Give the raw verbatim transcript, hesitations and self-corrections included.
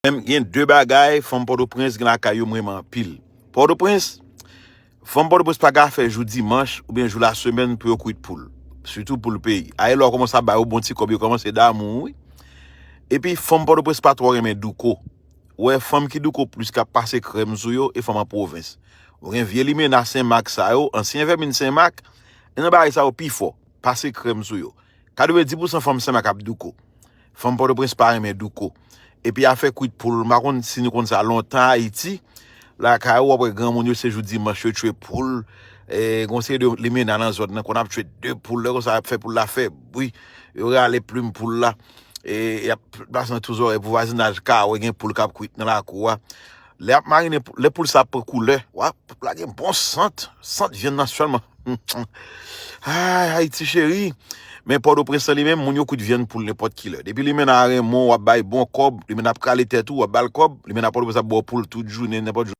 Menm gen de bagay fanm Pòtoprens gen lakay yo m renmen anpil. Pòtoprens, fanm Pòtoprens pa ka fè jou dimanch oubyen jou lasemèn pou yo kwit poul. Sitou poul peyi. Ayè lè w kòmanse ap ba yo bon ti kòb, yo kòmanse damou wi. Epi fanm Pòtoprens pa twò renmen douko. Ou wè fanm ki douko plis k ap pase krèm sou yo e fanm an pwovens. Ou gen vye limena Senmak sa yo, ansyen vèmin Senmak, e nan bagay sa yo pi fò, pase krèm sou yo. Katrevenndis pousan fanm Senmak ap douko. Fanm Pòtoprens pa renmen douko. Epi afè kwit poul, m pa konn si nou konn sa lontan Ayiti, lakay ou w ap wè granmoun yo se jou dimanch yo tchwe poul. E, gon seri de limena nan zòn nan konn ap tchwe de poul, lè konsa y ap fè poul la fè bri, yo rale plim poul la. E y ap pase nan tou zòrèy pou vwazinaj ka wè gen poul k ap kwit nan lakou a. Lè y ap marinen, lè poul sa ap pran koulè, w ap lage bon sant, sant vyann nan sèlman. Ay, Ayiti cheri. Men Pòtoprens lan li menm, moun yo kwit vyann poul nenpòt ki lè. Depi limena renmen w, w ap bay bon kòb, limena ap krale tèt ou, w ap ba l kòb, limena Pòtoprens ap ba w poul tout jounen, nenpòt jou.